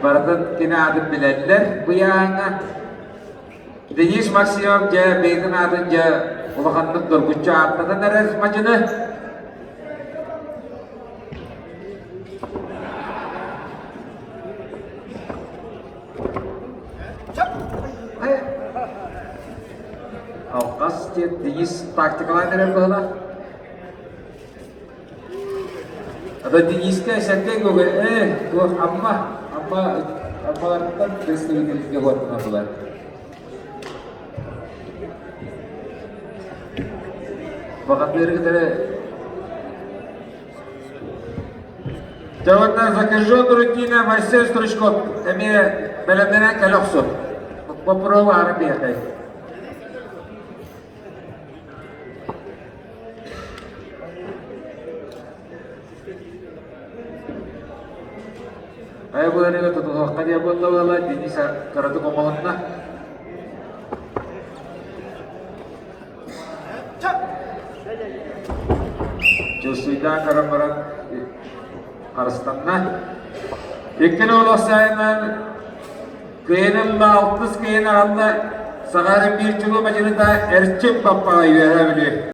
Барытын кини аатын билэллэр быйааҥҥа. Денис Максимов дьэ бэйэтин аатын дьэ улаханнык доргуччу ааттатан эрэр мадьыны. Алҕас диэн Денис тактикалаан эрэр быһыылаах. Ата Денискэ Сергей Гоголь ээ туох Амма Амма Аммалартан представительгэ уоттаналлар. Баҕатыыры кытары Дьэ уонна закажен рутина Василий Стручков эмиэ бэлэмнэнэн кэлэ охсун. Боппуруоһу аара биһиэхэй. Хайа былырыыга тутуһуохха диэн буолла буолла, Денис кыратык оҥоһунна. Чувствуйдаан көрөн баран харыстанна. Иккини олох сайынан кыайын ылла, алтыс кыайын аҕалла, Саха биир чулуу мадьыныта Эрчим Баппаҕай Үөһээ Бүлүү.